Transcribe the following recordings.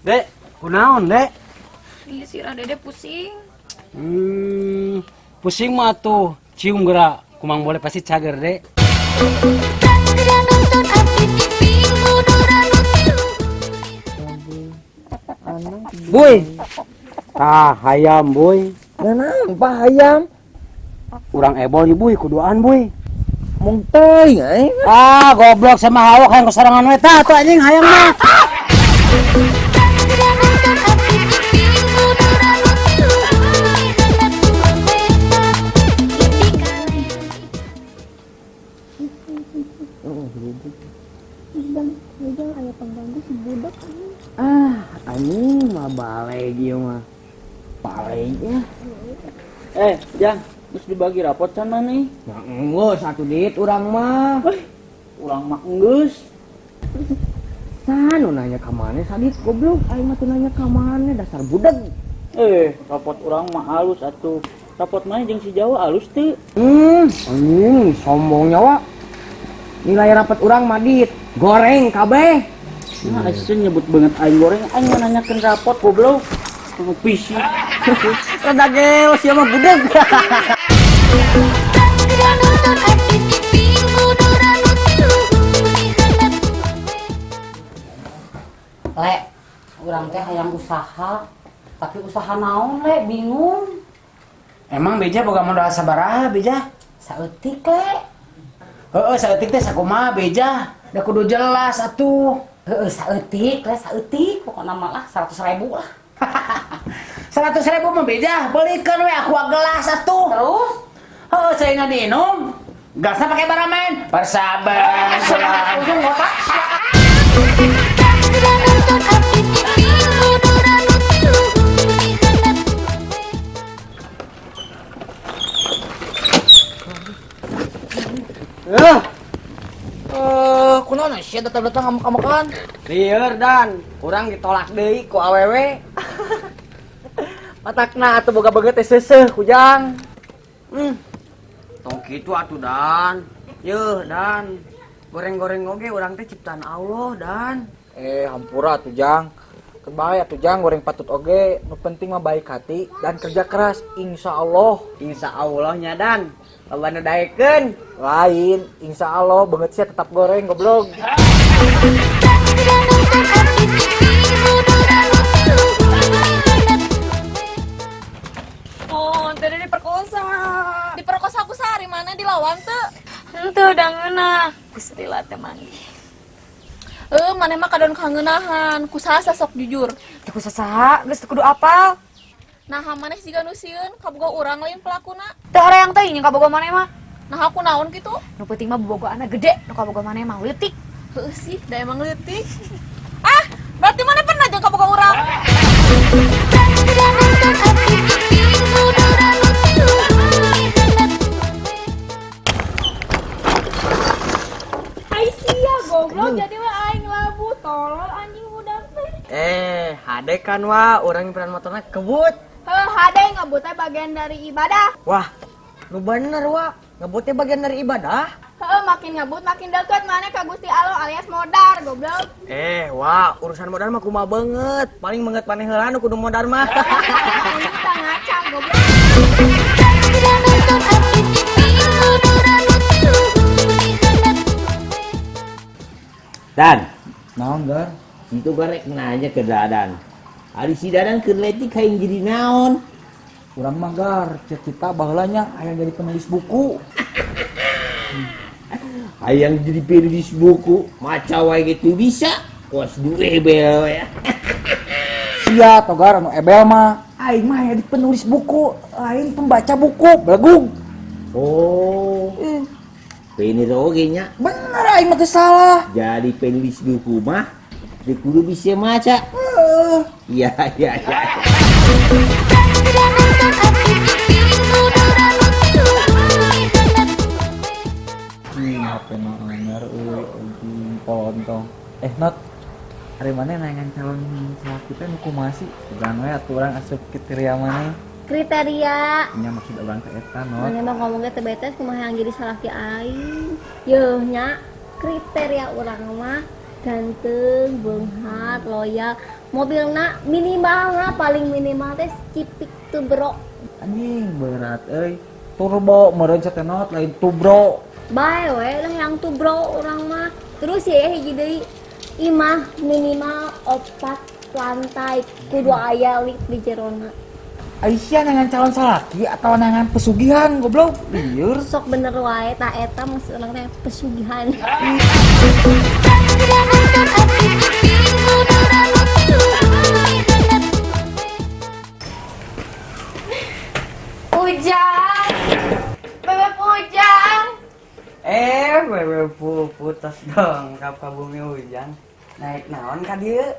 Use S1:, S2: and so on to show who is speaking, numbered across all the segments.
S1: Dek, kunaon, Dek?
S2: Iya sirah Dede pusing.
S1: Pusing mah tuh. Cium gerak, kumang boleh pasti cager, Dek. Boy. Tah hayam, Boy.
S3: Naon pak hayam?
S1: Urang ebol ieu, Boy, kuduaan, Boy.
S3: Mung teuing aing.
S1: Ah, goblok sama hawak hayang kesorangan we tah atuh anjing hayam mah.
S3: Ah, anjing mah balik ieu mah. Balik ya.
S4: Jang, terus dibagi rapot can mana nih?
S3: Ya enggeus atuh dit urang mah.
S4: Urang mah enggeus.
S3: San nu nanya ka maneh sadit goblok, aing mah teu nanya ka maneh dasar budeg.
S4: Rapot urang mah halus atuh. Rapot maneh jeung si Jawa halus teu?
S3: Anjing sombong nyawa. Nilai rapot urang mah dit goreng kabeh.
S4: Nah, aing nyebut banget aing goreng, aing mah nanyakeun rapot goblok. Ngopi sih.
S3: Rada geo sia mah budeg.
S5: Le, urang teh hayang usaha, tapi usaha naon le, bingung.
S1: Emang beja boga modal sabaraha beja?
S5: Saeutik le.
S1: Heeh, saeutik teh sakumaha beja? Da kudu jelas atuh.
S5: Heeh, saeutik le, saeutik pokona mah lah 100.000 lah.
S1: 100.000 mah beja, belikeun we aqua gelas atuh.
S5: Terus?
S1: Heeh, caina diinum. Gelasna pake baramen. Persaban.
S5: Ujung otak.
S3: Kunaon sia datang-datang ngamuk-ngamukan? Lieur dan, urang ditolak deui ku awewe. Matakna atuh boga beungeut teh seuseuh kujang. Tong kitu atuh Dan. Yeuh Dan. Goreng-goreng oge urang teh ciptaan Allah Dan.
S6: Hampura atuh Jang. Keun bae atuh Jang goreng patut oge, nu penting mah baik hati dan kerja keras insyaallah.
S3: Insyaallah nya Dan. Loba nu daekeun.
S6: Lain, insya Allah beungeut sia tetap goreng goblok.
S2: Oh, tadi diperkosa. Diperkosa aku sehari mana dilawan teu? Henteu da ngeunah. Geus lila teh manggih. Maneh mah kadon kangeunahan, kusaha sok jujur.
S7: Teu kusaha, geus teu kudu apal.
S2: Nah, maneh siga nu sieun kabogoh urang lain pelakuna.
S7: Teu horeang teuing jeung kabogoh maneh mah.
S2: Nah, aku naon kitu?
S7: Nu penting mah bobogohanna gede, nu kabogoh maneh mah leutik.
S2: Heueuh sih, da emang leutik. Ah, berarti maneh pernah jeung kabogoh urang. Ai sia goblok jadi we aing labu tolol anjing budak teh.
S3: Hade kan wa urang impian motorna kebut.
S8: Heuh, hade ngebutnya bagian dari ibadah.
S3: Wah, nu bener wa, ngebutnya bagian dari ibadah.
S8: Heuh, makin ngebut makin deket maneh ka Gusti Allah alias modar goblok.
S3: Wah, urusan modal mah kumaha banget. Paling banget maneh heula nu kudu modal mah.
S8: Ini kita ngaca goblok.
S9: Dan,
S6: naon Gar?
S9: Itu garek nanya ke Dadan. Ari si Dadan keur leutik hayang jadi naon?
S6: Urang mah Gar, cita-cita baheula nya hayang jadi penulis buku.
S9: Hayang jadi penulis buku, maca wae gitu bisa. Kos du ebel ya.
S6: Sia togar anu ebel mah. Aing mah hayang jadi penulis buku, lain pembaca buku, belegug.
S9: Oh. Bener oge nya.
S6: Bener aing mah teu salah.
S9: Jadi penulis buku mah teu kudu bisa maca. Iya iya iya.
S6: HP na anyar euy anjing polontong. Not ari maneh neangan calon salaki teh nu kumaha sih? Sugan we atuh urang asup kriteria maneh.
S10: Kriteria.
S6: Nya maksud urang teh eta, Not.
S10: Maneh mah ngomongnya teh betes kumaha yang jadi salaki aing. Yeuh nya kriteria urang mah Ganteng, beunghar, loyal, mobilna minimal paling minimal teh Civic Tubro.
S6: Anjing berat euy. Turbo meureun satenot lain tubro.
S10: Bae we lah yang tubro urang mah. Terus ya hiji deui imah minimal 4 lantai kudu aya lift di jerona.
S6: Aisyah nangan calon salaki atau nangan pesugihan goblok lieur
S10: sok bener wae ta eta maksud urang teh pesugihan.
S2: Ujang, bebek Ujang.
S3: Bebek putus dong kap ka bumi Ujang. Naik naon ka dieu?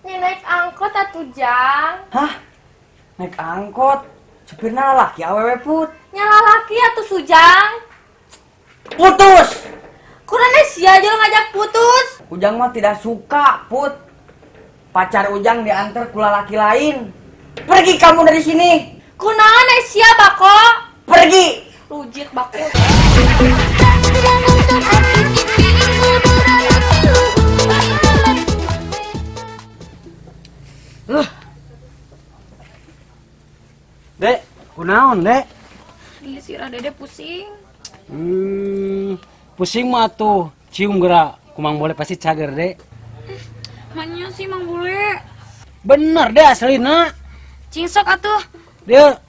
S2: Nya naik angkot atuh Jang.
S3: Hah? Naik angkot, supirna lalaki awewe put.
S2: Nya lalaki atuh Sujang.
S3: Putus.
S2: Kurangnya sia aja ngajak putus.
S3: Ujang mah tidak suka put. Pacar Ujang diantar ku lalaki lain. Pergi kamu dari sini.
S2: Kunaon sia bako?
S3: Pergi.
S2: Rujit bako.
S4: Dek, kunaon, Dek?
S7: Iya sirah Dede pusing.
S4: Pusing mah tuh. Cium gerak. Kumang boleh pasti cager, Dek.
S7: Hanya sih Mang Bule.
S4: Bener deh aslina.
S7: Cingsok atuh.
S4: Dek.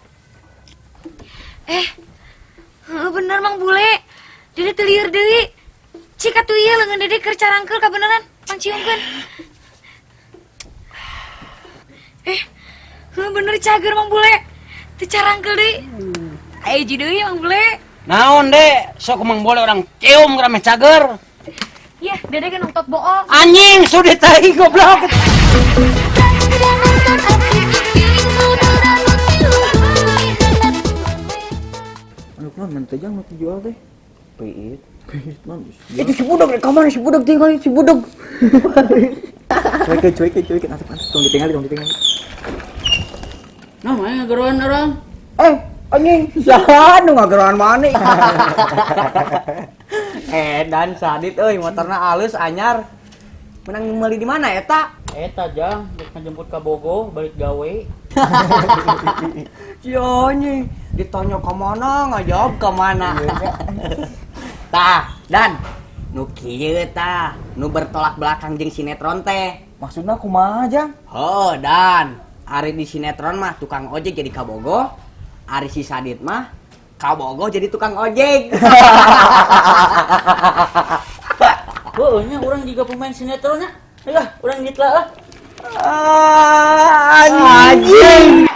S7: Bener Mang Bule. Dede teu lieur deui. Cik atuh ieu leungeun Dede keur carangkeul kabeneran. Pangciumkeun. Bener cager Mang Bule. Teu carangkeul deui. Aya hiji deui Mang Bule.
S4: Naon, Dek? Sok Mang Bule orang cium rame cager.
S7: Yah, Dede kan nonton bohong.
S4: Anjing, sudah tai goblok.
S6: Anu kunaon mun teh jang nu dijual teh? Piit. Piit man.
S3: Itu si budak rek ka mana si budak tinggal si budak.
S6: Cuekeun cuekeun asup asup tong ditinggali tong ditinggali.
S4: Nah, main ngageroan orang.
S3: Anjing, saha nu ngageroan maneh? Dan Sadit euy motorna alus anyar. Menang meuli di mana eta?
S4: Eta Jang, geus ngajemput ka Bogo balik gawe.
S3: Si anjing, ditanya ka mana ngajawab ka mana. Tah, Dan nu kieu tah, nu bertolak belakang jeung sinetron teh.
S6: Maksudna kumaha, Jang?
S3: Oh, Dan ari di sinetron mah tukang ojek jadi kabogo, ari si Sadit mah kabogo jadi tukang ojek.
S4: Heueuh nya urang juga pemain sinetron nya. Ayo urang ditelaah.
S3: Anjing.